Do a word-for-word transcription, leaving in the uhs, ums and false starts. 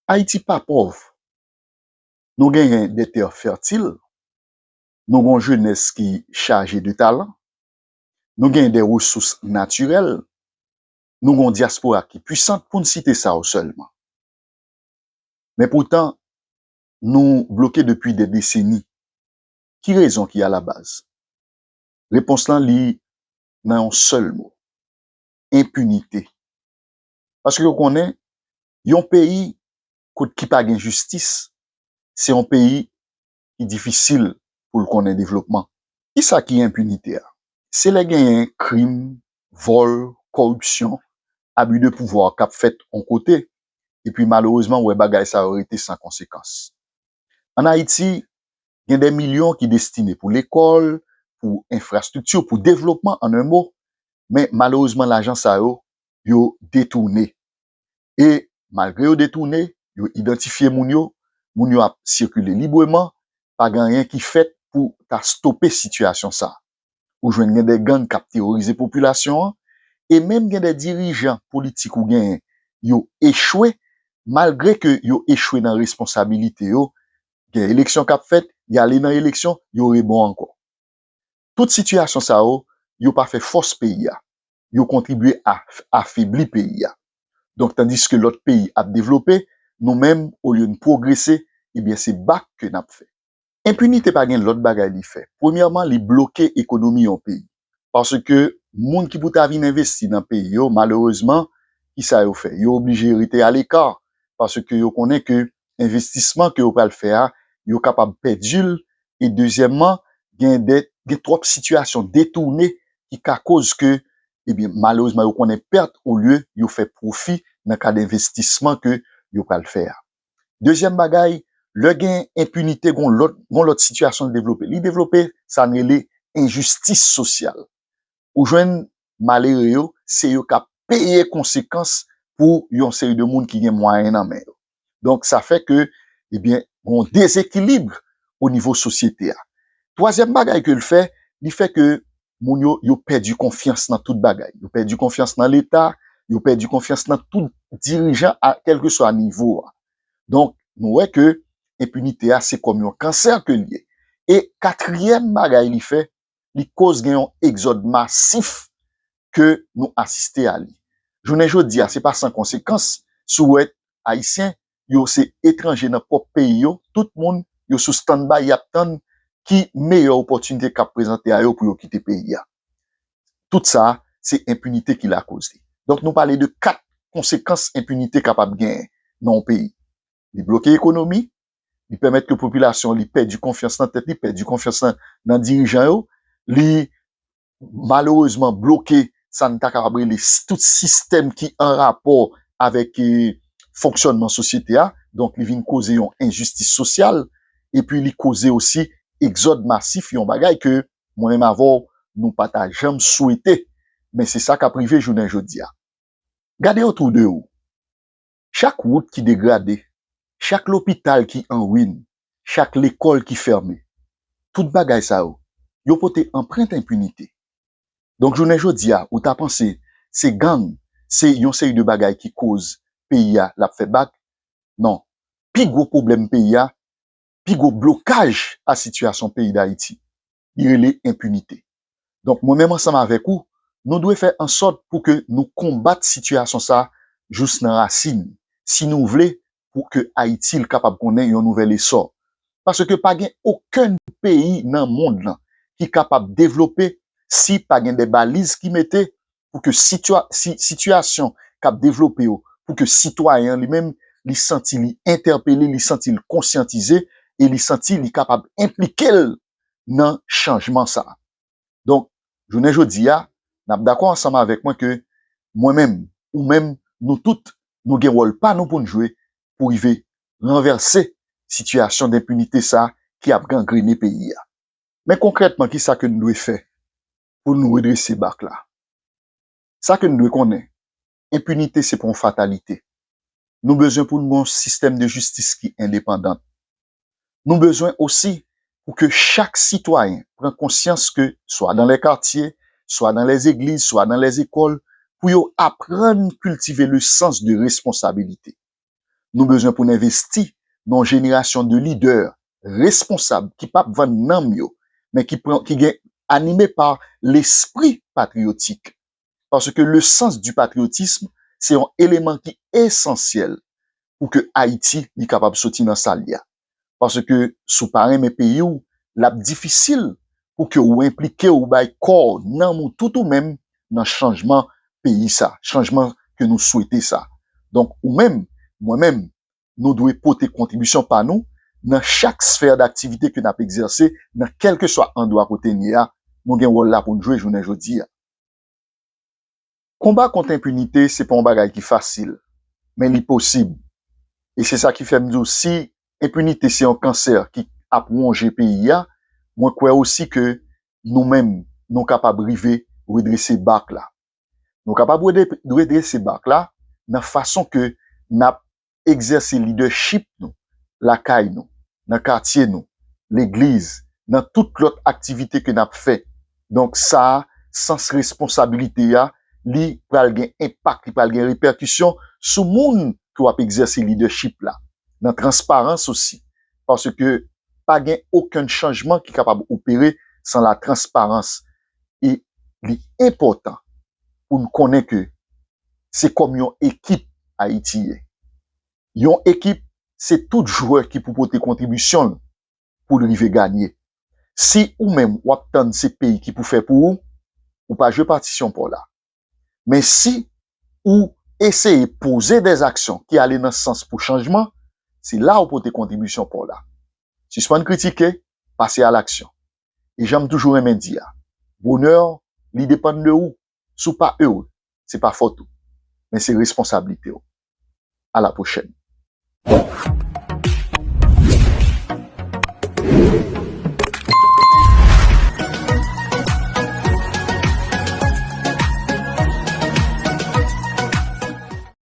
Ayiti pa pòv. Nou genyen de tè fètil, nou gen yon jenès ki chaje de talan, nou genyen de resous natirèl, nou gen yon dyaspora ki pwisant, pou n site sa yo sèlman. Men poutan, nou bloke depi de deseni. Ki rezon ki alabaz? Repons lan li nan yon sèl mo, enpinite. Paske yo konnen, yon peyi kot ki pa gen jistis, se yon peyi ki difisil pou l konnen devlopman. Kisa ki enpinite a? Se lè genyen krim, vòl, kòripsyon, abi de pouvwa k ap fèt yon kote, epi malerezman, w wè bagay sa yo rete san konsekans. Ann Ayiti, gen de milyon ki destine pou lekòl, pou enfrastrikti, pou devlopman, an en mo, men malerezman, lajan sa yo, yo detounen. E malgre yo detounen, yo idantifye moun yo, moun yo ap sikile libreman, pa gen anyen ki fèt pou ta stope sitiyasyon sa. Ou jwenn gen de gang k ap teworize popilasyon an, e menm gen de dirijan politik ou genyen, yo echwe, malgre ke yo echwe nan responsabilite yo, gen eleksyon k ap fèt, y ale nan eleksyon, yo rebò ankò. Tout sitiyasyon sa yo, yo pa fè fòs peyi a. Yo kontribye a afebli peyi a. Donk, tandiske lòt peyi ap devlope, nou menm, olye n pwogrese, ebyen, se bak ke n ap fè. Enpinite pa gen lòt bagay li fè. Premyèman, li bloke ekonomi yon peyi. Paske moun ki pou ta vin envesti nan peyi yo, malerezman, kisa yo fè? Yo oblije rete aleka, paske yo konnen ke envestisman ke yo pral fè a, yo kapab pèdi l, e dezyèmman, gen de, gen twòp sitiyasyon detounen ki ka koz ke, ebyen, malerezman, yo konnen pèt olye yo fè pwofi nan kad envestisman ke yo pral fè a. Dezyèm bagay, lè gen enpinite, gon lòt, gon lòt sitiyasyon l devlope. Li devlope sa n rele enjistis sosyal. Ou jwenn malere yo, se yo k ap peye konsekans pou yon seri de moun ki gen mwayen nan men yo. Donk, sa fè ke, ebyen, gon dezekilib o nivo sosyete a. Twazyèm bagay ke l fè, li fè ke moun yo, yo pèdi konfyans nan tout bagay. Yo pèdi konfyans nan Leta, yo pèdi konfyans nan tout dirijan a kèlkeswa nivo a. Donk, nou wè ke enpinite a se kòm yon kansè ke l ye. E katriyèm bagay li fè, li koz gen yon egzòd masif ke nou asiste a li. Jounen jodi a, se pa san konsekans, si w wè Ayisyen, yo se etranje nan pwòp peyi yo, tout moun yo sou standby, y ap tann ki meyè opòtinite k ap prezante a yo pou yo kite peyi a. Tout sa, se enpinite ki lakoz li. Donk, nou pale de kat konsekans enpinite kapab genyen nan yon peyi. Li bloke ekonomi, li pèmèt ke popilasyon li pèdi konfyans nan tèt li, pèdi konfyans nan, nan dirijan yo, li malerezman bloke sa n ta kapab rele s-, tout sistèm ki an rapò avèk, eh, fonksyònman sosyete a. Donk, li vin koze yon enjistis sosyal, epi li koze osi egzòd masif, yon bagay ke mwen menm avè w, nou pa ta janm swete. Men se sa k ap rive jounen jodi a. Gade otou de ou. Chak wout ki degrade, chak lopital ki an ruin, chak lekòl ki fèmen, tout bagay sa yo, yo pote anprent enpinite. Donk, jounen jodi a, ou ta panse se gang, se yon seri de bagay ki koz peyi a l ap fè bak? Non. Pi gwo pwoblèm peyi a, pi gwo blokaj a sitiyasyon peyi Dayiti, li rele enpinite. Donk, mwen menm ansanm avèk ou, nou dwe fè ansòt pou ke nou konbat sitiyasyon sa a jous nan rasin, si nou vle pou ke Ayiti l kapab konnen yon nouvèl esò. Paske pa gen okenn peyi nan mond lan ki kapab devlope si pa gen de baliz ki mete pou ke sitwa-, si, sitiyasyon k ap devlope yo, pou ke sitwayen an li menm, li santi li entèpele, li santi l konsyantize, e li santi li kapab enplike l nan chanjman sa a. Donk, jounen jodi a, n ap dakò ansanm avèk mwen ke mwen menm, ou menm, nou tout, nou gen wòl pa nou pou n jwe pou rive ranvèse sitiyasyon denpinite sa a ki ap gangrene peyi a. Men konkrètman, kisa ke n dwe fè pou nou redrese bak la? Sa ke n dwe konnen, enpinite se pa yon fatalite. Nou bezwen pou n gen yon sistèm de jistis ki endepandan. Nou bezwen osi pou ke chak sitwayen pran konsyans ke, swa dans les quartiers, swa nan lèzegliz, swa nan lèzekòl, pou yo aprann kiltive le sans de responsabilité. Nou bezwen pou n envesti nan yon jenerasyon de lidè responsab ki p ap vann nanm yo, men ki pran, ki gen anime pa lespri patriyotik. Paske le sens du patriotisme, se yon eleman ki esansyèl pou ke Ayiti li kapab soti nan sa l ye a. Paske si w pa renmen peyi w, l ap difisil pou ke w enplike w, bay kò w, nanm ou, tout ou menm nan chanjman peyi sa, chanjman ke nou swete sa. Donk, ou menm, mwen menm, nou dwe pote kontribisyon pa nou nan chak sfè daktivite ke n ap egzèse, nan kèlkeswa andwa kote n ye a, nou gen wòl la pou n jwe jounen jodi a. Konba kont enpinite se pa yon bagay ki fasil, men li posib. E se sa ki fè m di w, si enpinite se yon kansè ki ap wonje peyi a, mwen kwè osi ke nou menm, nou kapab rive redrese bak la. Nou kapab rede-, redrese bak la nan fason ke n ap egzèse lidèchip nou, lakay nou, nan katye nou, legliz, nan tout lòt aktivite ke n ap fè. Donk, sa a, sans responsabilite a, li pral gen enpak, li pral gen repèkisyon sou moun ke w ap egzèse lidèchip la, nan transparans osi. Paske pa gen okenn chanjman ki kapab opere san la transparans. E li enpòtan pou n konnen ke se kòm yon ekip Ayiti ye. Yon ekip, se tout jwè ki pou pote kontribisyon l pou l rive ganye. Si ou menm w ap tann se peyi ki pou fè pou ou, ou pa jwe patisyon pa w la. Men si ou eseye poze dè aksyon ki ale nan sans pou chanjman, se la ou pote kontribisyon pa w la. Sispann kritike, pase a laksyon. E jan m toujou renmen di a, bonè, li depann de ou. Si w pa ere, se pa fòt ou, men se responsablite w. A la pwochèn.